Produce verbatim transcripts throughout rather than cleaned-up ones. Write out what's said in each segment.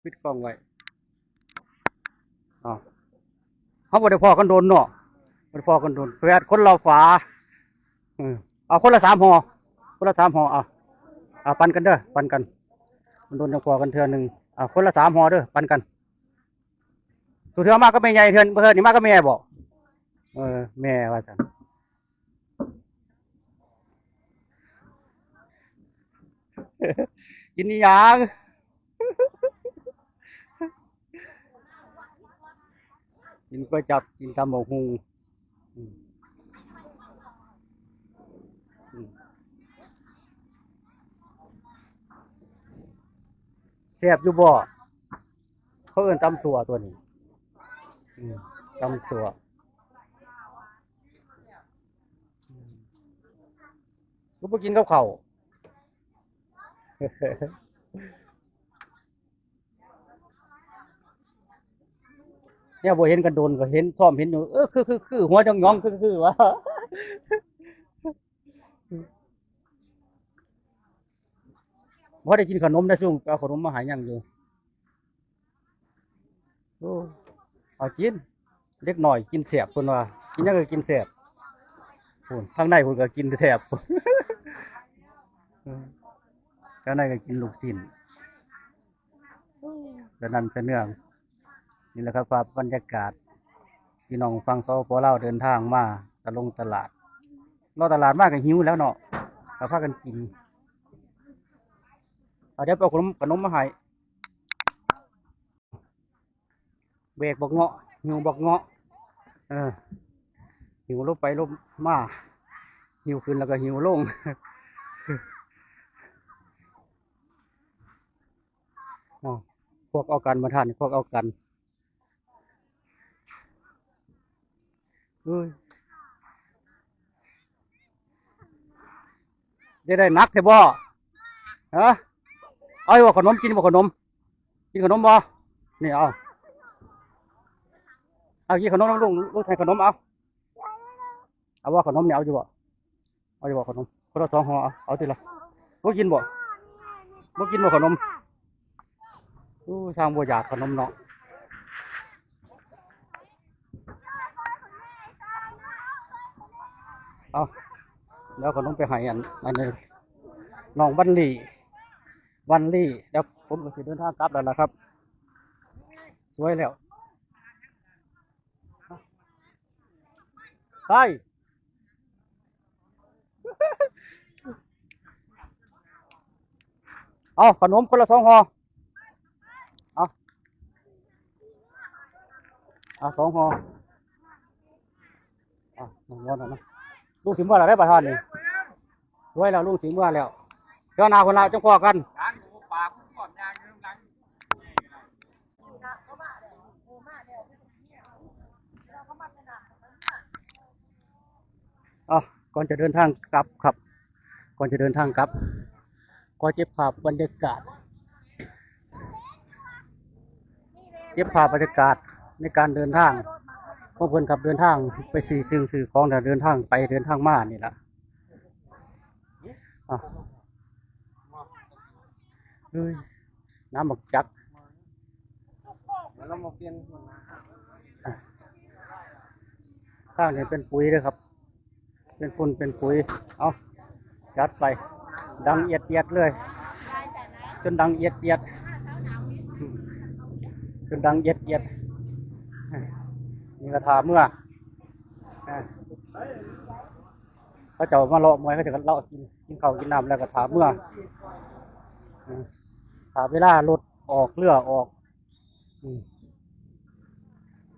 ปิดกล้องไว้ อ้าว เขาบ่ได้พ้อกันโดนเนาะ บ่ได้พ้อกันโดน แปดคนละฝา เออ เอาคนละสามห่อ คนละสามห่อ เอา เอาปันกันเด้อ ปันกัน มันโดนจังพ้อกันเทื่อหนึ่ง เอาคนละสามห่อเด้อ ปันกัน สุดเทื่อมากับแม่ใหญ่เทื่อ เทื่อนี่มากับแม่บ่ เออ แม่ว่าซั่น กินอีหยัง กินก๋วยจั๊บ กินตำบักหุ่ง อืม อืม แซ่บอยู่บ่ เขาเอิ้นตำซั่วตัวนี้ อืม ตำซั่ว อืม ก็บ่กินกับข้าว เนี่ยบ่เห็นกันโดน ก็เห็น ซ้อมเห็นอยู่ เออ คือ คือ คือ หัวหยองๆ คือ คือ วะ บ่ได้กินขนมนะ ซุ่มเอาขนมมาให้ยังอยู่ โอ้ เอากิน เด็กน้อยกินแซ่บ เพิ่นว่า กินหยังก็กินแซ่บ พู้น ทางในพู้นก็กินแซ่บ อืม ทางในก็กินลูกชิ้น สนั่นสะเนือง นี่แหละครับ ภาพบรรยากาศ พี่น้องฝั่ง สปป ลาว เดินทางมาตะลงตลาด รอตลาดมาก็หิวแล้วเนาะ ก็พากันกิน เอา เดี๋ยวไปเอาขนม ขนมมาให้ แบกบักเงาะ หิ้วบักเงาะ เออ หิ้วลงไปลงมา หิ้วขึ้นแล้วก็หิ้วลง อ๋อ พวกเอากันบ่ทัน พวกเอากัน เอ้ย จะได้หนักแท้บ่ ฮะ เอาอยู่บ่ขนม กินบ่ขนม กินขนมบ่ นี่เอา เอากินขนมนำลุง ลุงให้ขนมเอา เอาบ่ขนมเนี่ย เอาอยู่บ่ เอาอยู่บ่ขนม คนละสองห่อ เอา เอาทีละ บ่กินบ่ บ่กินบ่ขนม อู้ สร้างบ่อยากขนมเนาะ เอา เดี๋ยวขนมไปให้อัน อันนี้ น้องบันลี่ บันลี่ เดี๋ยวผมก็สิเดินทางกลับแล้วล่ะครับ สวยแล้ว ไป เอาขนมคนละสองห่อ เอา เอาสองห่อ เอา หนึ่งห่อหน่อยนะ ลุงสิเมือแล้วได้ประทานนี่ สวยแล้ว ลุงสิเมือแล้ว เดี๋ยวหน้าคนละจังพ้อกัน อ่ะ ก่อนจะเดินทางกลับครับ ก่อนจะเดินทางกลับ ขอเก็บภาพบรรยากาศ เก็บภาพบรรยากาศในการเดินทาง พวกเพิ่นขับเดินทางไปซื้อสิ่งซื้อของ แล้วเดินทางไปเดินทางมานี่ล่ะ อ่ะ เฮ้ย น้ำบักจัก แล้วเรามาเปลี่ยนหัวหน้า ข้างนี้เป็นปุ๋ยเลยครับ เป็นฝุ่นเป็นปุ๋ย เอา จัดไป ดังเอียดเอียดเลย จนดังเอียดเอียด อืม จนดังเอียดเอียด นี่ก็ถาเมือ อ่า เขาเจ้ามาเลาะมวย เขาเจ้าก็เลาะกิน กินข้าวกินน้ำแล้วก็ถาเมือ อืม ถาเวลารถออกเรือออก อืม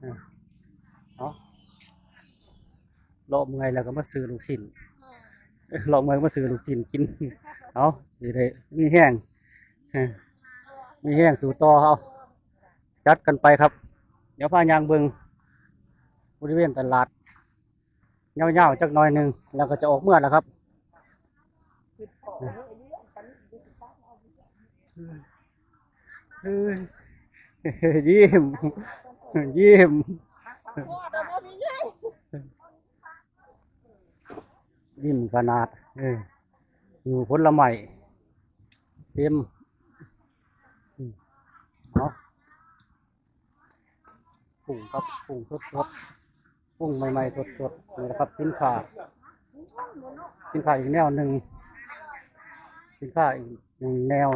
อืม เอา เลาะเมื่อยแล้วก็มาซื้อลูกชิ้น เลาะเมื่อยมาซื้อลูกชิ้นกิน เอา สิได้มีแฮง เออ มีแฮงสู้ต่อ เอา จัดกันไปครับ เดี๋ยวพาย่างเบิ่งบริเวณตลาด ยาวๆจักหน่อยหนึ่ง แล้วก็จะออกเมือแล้วครับ เอ้ย ยิ้ม ยิ้ม ยิ้มขนาด เออ อยู่ผลไม้ เต็ม อืม เนาะ กุ้งครับ กุ้งสดๆ กุ้งใหม่ๆ สดๆ นี่นะครับ สินค้า สินค้าอีกแนวหนึ่ง สินค้าอีกหนึ่งแนว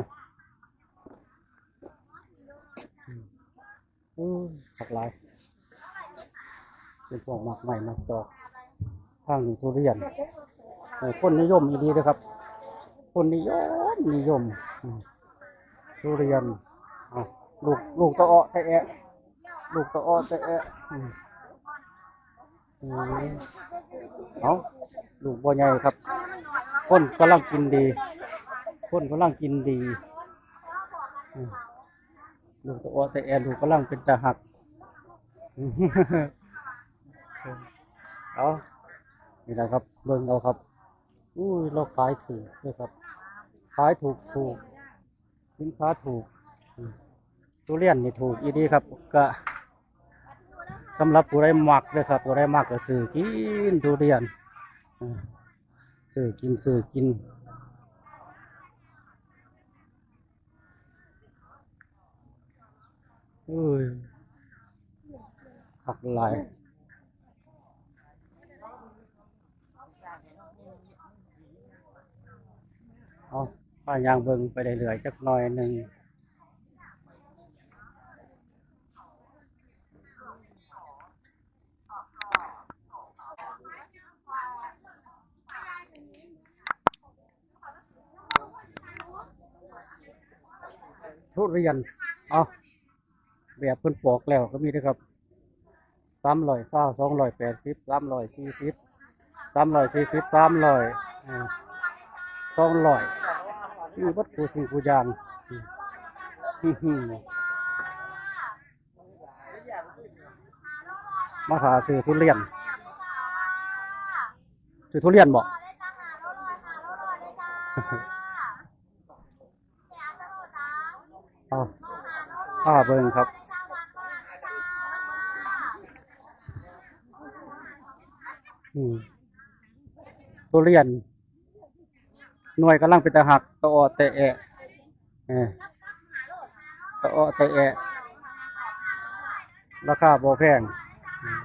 อืม อืม หลากหลาย เป็นพวกหมากไม้หมากตอก ทางนี้ทุเรียน เออ คนนิยมอีหลีเด้อครับ คนนิยม นิยม อืม ทุเรียน เอา ลูก ลูกตะเออแตะแอะ ลูกตะเออแตะแอะ อืม อืม เอา ลูกบ่ใหญ่ครับ คนกำลังกินดี คนกำลังกินดี อืม ลูกตะเออแตะแอะ ลูกกำลังเป็นตาหัก เอา นี่แหละครับ เบิ่งเอาครับ อุ้ย เราขายถูกด้วยครับ ขายถูกถูก สินค้าถูก อืม ทุเรียนนี่ถูกอีดีครับ ก็สำหรับผู้ใดมักเด้อครับ ผู้ใดมักก็ซื้อกินทุเรียน อืม ซื้อกิน ซื้อกิน เอ้ย คักหลาย เอา พาย่างเบิ่งไปเรื่อยๆ จักหน่อยหนึ่ง ทุเรียน เอา แบบเพิ่นปอกแล้วก็มีเด้อครับ สามร้อยซาว สองร้อยแปดสิบ สามร้อยสี่สิบ สามร้อยสี่สิบ สามร้อย อ่า สองร้อย มีเบิดคู่สิ่งคู่อย่าง อืม มาถ่าซื้อทุเรียน ซื้อทุเรียนบ่ เอา พาเบิ่งครับ อืม ทุเรียน หน่วยกำลังเป็นตาหัก ตะเออแตะแอะ เออ ตะเออแตะแอะ ราคาบ่แพง อืม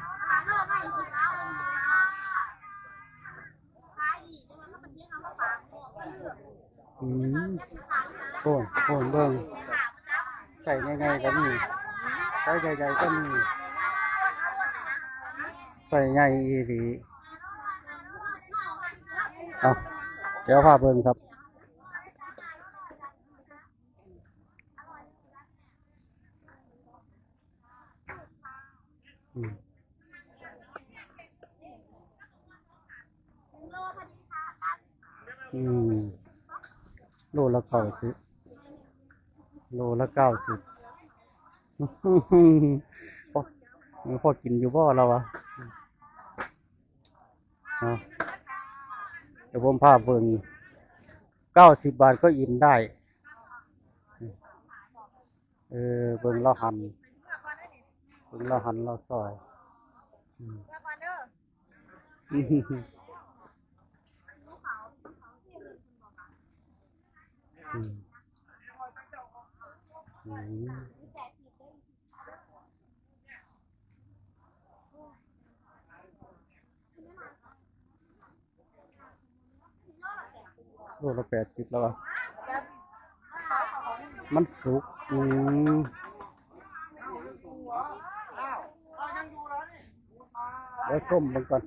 อืม โอ้ย โอ้ย เบิ่ง ใส่ใหญ่ๆ ก็มี ใส่ใหญ่ๆ ก็มี ใส่ใหญ่อีหลี เอา เดี๋ยวพาเบิ่งครับ อืม อืม โลละเก้าสิบ โลละเก้าสิบ พอ พอกินอยู่บ่เราวะ เอา เดี๋ยวผมพาเบิ่ง เก้าสิบบาทก็อิ่มได้ เออ เบิ่งลาวหั่น เบิ่งลาวหั่นลาวซอย อืม อืม อืม โลละแปดสิบแล้ววะ มันสุก อืม เดี๋ยวส้มมันก่อน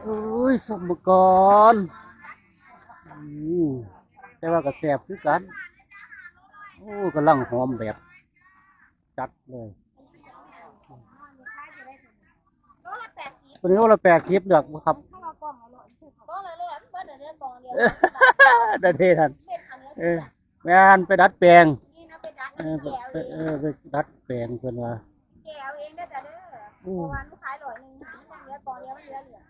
โอ้ย ส้มมันก่อน อืม แต่ว่าก็แซ่บคือกัน โอ้ กำลังหอมแบบ จัดเลย โลละแปดสิบ ตัวนี้โลละแปดสิบ เลือกบ่ครับ โลละร้อย มันเบิดเดือนกล่องเดียว เออ นั่นเด้นั่น เม็ดอันเนี้ย เออ แม่นไปดัดแปลง นี่นะไปดัด เออ แกะเอา ไป เอง เออ ไปดัดแปลงเพิ่นว่า แกะเอาเองได้แต่เด้อ อืม เพราะว่ามันขายร้อยหนึ่ง มันยังเหลือกล่องเดียว มันเหลือเหลือ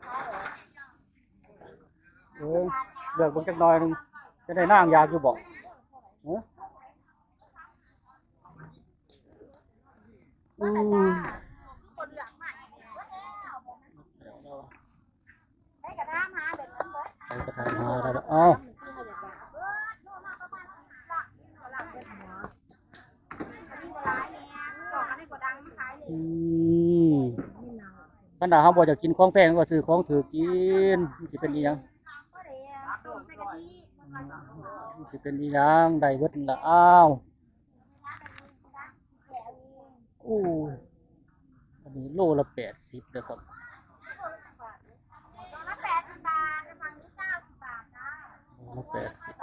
ขายร้อย เออ เลือกเบิ่งจักหน่อยหนึ่ง จะได้นางอยากอยู่บ่ เออ อืม ไปกระทำหาแบบนั้นเบิด ไปกระทำหาแล้ว เอ้า เออ โทรมาประมาณนั้นล่ะ เอาล่ะเบิดหัว อืมคันถ้าเฮาบ่อยากกินของแพงก็ซื้อของถูกกิน มันสิเป็นอีหยัง มันสิเป็นอีหยัง ได้เบิดนั่นล่ะ อ้าว โอ้ อันนี้โลละแปดสิบเด้อครับ โลละแปดสิบ โลละแปดสิบ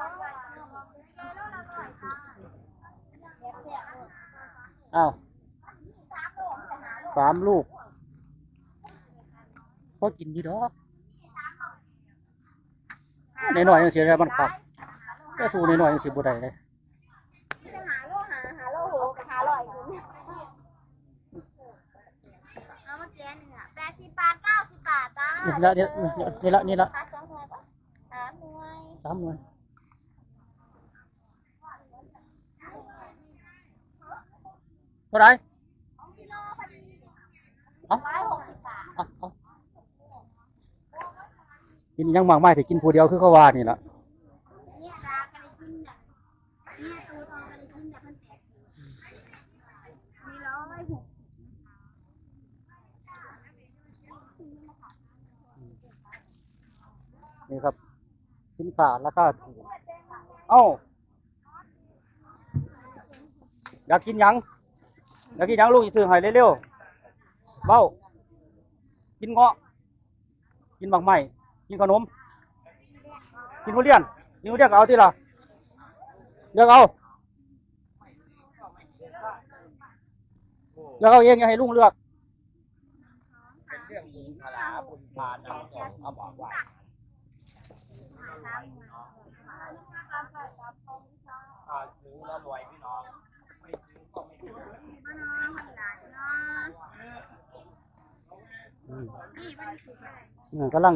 อ้าว สามลูก พอกินอยู่ดอก น้อยๆจังซี่แหละมันคัก แต่สู้น้อยๆจังซี่บ่ได้เลย เอามาแกะหนึ่งอะ แปดสิบบาท เก้าสิบบาทจ้า นี่ละ นี่ละ นี่ละ สองหน่วยปะ สามหน่วย สามหน่วย เท่าไหร่ เอา เอา เอา กินหยังมากมาย แต่กินผู้เดียวคือเขาว่านี่ล่ะ นี่ครับ สินค้าราคาถูก เอ้า อยากกินหยัง อยากกินหยัง ลูกสิซื้อให้เร็วๆ เว้า กินเงาะ กินหมากไม้ กินขนม กินทุเรียน กินทุเรียนก็เอาติล่ะ เลือกเอา เลือกเอาเอง อย่าให้ลุงเลือก เป็นเรื่องบุญพลาบุญพานำส่งเขาบอกว่า อ่า ถือแล้วรวยพี่น้อง ไม่ถือก็ไม่ถือ อืม อืม กำลัง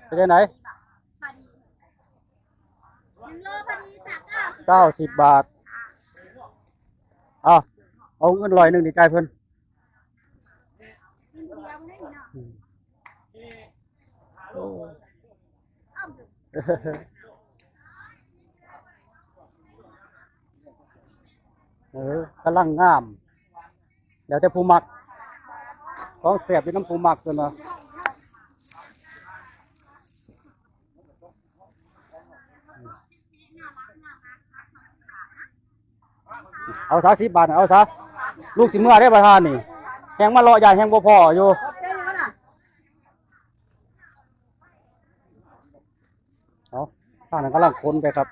เป็นจังได๋ เก้าสิบบาท เอา เอาเงินร้อยหนึ่งนี่จ่ายเพิ่น อืม โอ้ เออ กำลังงาม แล้วแต่ผู้มัก ของแซ่บอยู่นำผู้มักเพิ่นว่า เอาซะ สิบบาท เอาซะ ลูกสิเมือเด้อประธานนี่ แฮงมาเลาะย่านแฮงบ่พ้ออยู่ เอา ทางนั้นกำลังขนไปครับ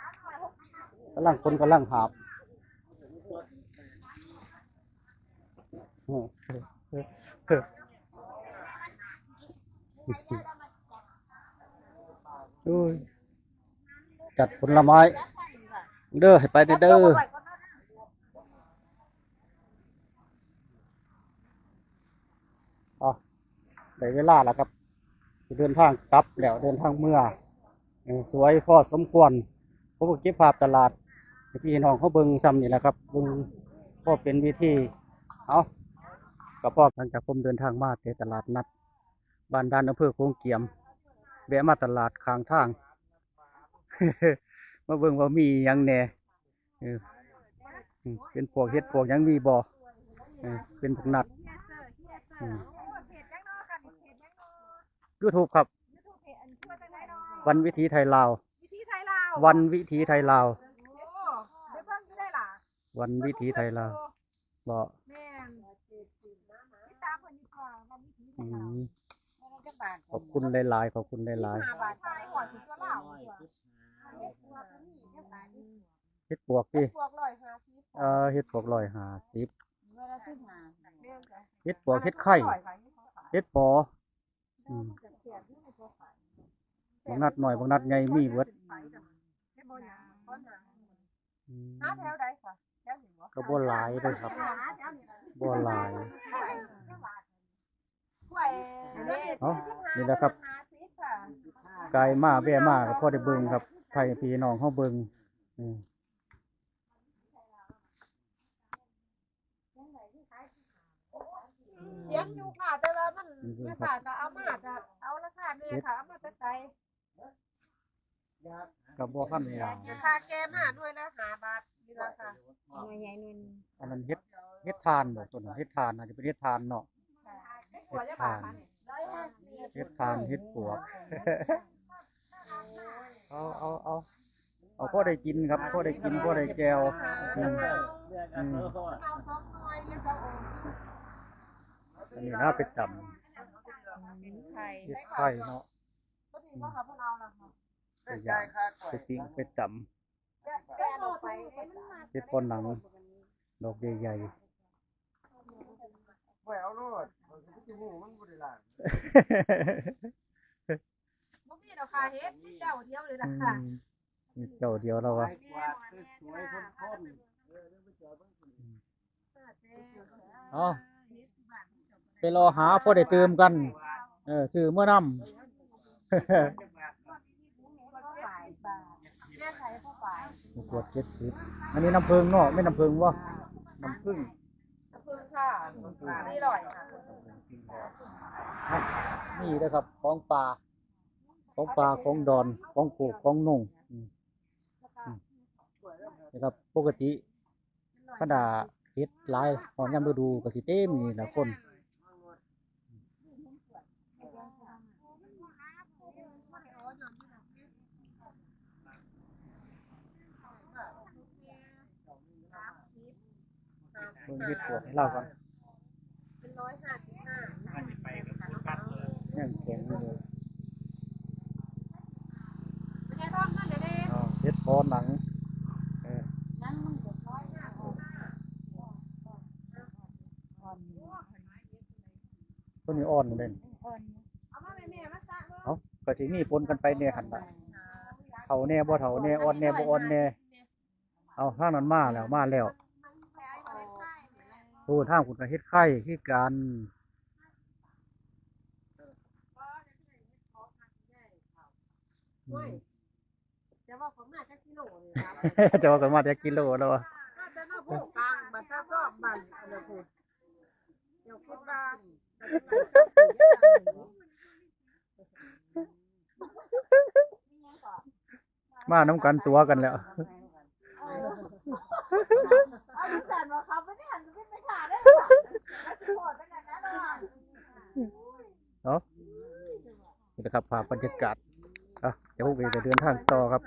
กำลังขน กำลังหาบ โอ้ย จัดผลไม้ เด้อ ให้ไปเด้อ เด้อ เอา ได้เวลาแล้วครับ สิเดินทางกลับแล้ว เดินทางเมือ เออ สวยพอสมควร ผมก็เก็บภาพตลาดให้พี่น้องเขาเบิ่งซ้ำนี่แหละครับ เบิ่งพอเป็นวิธี เอา ก็พอ หลังจากผมเดินทางมาแต่ตลาดนัดบ้านด่าน อำเภอโขงเจียม แวะมาตลาดข้างทาง มาเบิ่งว่ามีหยังแหน่ เออ อืม เป็นปวกเห็ดปวกหยังมีบ่ เออ เป็นผักนัด อืม YouTube ครับ วันวิถีไทยลาว วิถีไทยลาว วันวิถีไทยลาว โอ้ ไปเบิ่งอยู่ได้ล่ะ วันวิถีไทยลาว บ่ แม่น ติดตามเพิ่นอยู่ก่อน วันวิถีไทยลาว อืม ขอบคุณหลายๆ ขอบคุณหลายๆ สิบห้าบาท ขายหอดถึงตัวลาว เห็ดปวกติ เห็ดปวกร้อยห้าสิบ เอ่อ เห็ดปวกร้อยห้าสิบ เห็ดปวก เห็ดไข่ เห็ดปอ อืม บักนัดน้อย บักนัดใหญ่ มีเบิด อืม หาแถวใดคะ แถวนี้บ่ ก็บ่หลายเด้อครับ บ่หลาย กล้วย เอ้า นี่แหละครับ ห้าสิบค่ะ กายมาแว่มาก็พอได้เบิ่งครับ ให้พี่น้องเฮาเบิ่ง อืม เสียงอยู่ค่ะ แต่ว่ามัน อืม แม่ค้าก็เอามา ก็เอาราคาแม่ค่ะ เอามาแต่ไส ก็บ่ทันได้ แม่ค้าแกมาหน่วยละห้าบาทนี่ล่ะค่ะ หน่วยใหญ่หน่วยหนึ่ง อันนั้นเห็ด เห็ดถ่านบ่ ต้นเห็ดถ่าน น่าจะเป็นเห็ดถ่านเนาะ เห็ดถ่าน เห็ดถ่าน เห็ดปวก เอาเอาเอาเอา พอได้กินครับ พอได้กิน พอได้แจ่ว อืม อืม อันนี้นะ ไปตำ ไข่ เห็ดไข่เนาะ อืม ไปย่าง ไปปิ้ง ไปตำ เห็ดปอหนัง ดอกใหญ่ๆ ไว้เอาโลด ข้อยก็สิฮู้มันบ่ได้ล้าง บ่มีดอกค่ะ เห็ดมีเจ้าเดียวเลยล่ะค่ะ อืม มีเจ้าเดียวแล้ววะ ไว้กวาดสวยๆ พ่นๆ เอา ไปรอหาพอได้เติมกัน เออ ซื้อเมื่อนำ ขวดเจ็ดสิบ อันนี้น้ำผึ้งเนาะ แม่นน้ำผึ้งบ่ น้ำผึ้ง น้ำผึ้งค่ะ นี่อร่อยค่ะ นี่นะครับ ของป่า ของป่า ของดอน ของโคก ของหนอง อืม อืม นะครับ ปกติ คันถ้าเห็ดหลาย ฮอดยามฤดูก็สิเต็มนี่ล่ะคน เบิ่งเห็ดปวกให้ลาวก่อน เป็นร้อยห้าสิบห้า ยังแข็งอยู่เลย เป็นไงบ้างคะเดี๋ยวนี้ อ้าว เห็ดปอหนัง เออ นั่นมันเกือบร้อยห้าสิบห้า ต้นนี้อ่อนเด่น อ่อน เอามาแม่ๆ มาสระเบิ่ง เอา ก็สิมีปนกันไปแน่หั่นล่ะ เฒ่าแน่บ่เฒ่าแน่ อ่อนแน่บ่อ่อนแน่ เอา ทางนั้นมาแล้ว มาแล้ว โอ้ ทางพุ้นก็เฮ็ดไข่คือกัน อืม จะว่าผมมาจักกิโลเลยครับ จะว่ากันมาจักกิโลแล้ววะ มาแต่นอกโพกลาง บัดซะซอกบัดอันนั้นพุ้น เดี๋ยวคิดว่า มานำกัน ตั๋วกันแล้ว เอาดิฉันว่าเขาไม่ได้หันไปถ่ายได้หรอ เนาะ นี่นะครับ ภาพบรรยากาศ อ่ะ เดี๋ยวพวกเองจะเดินทางต่อครับ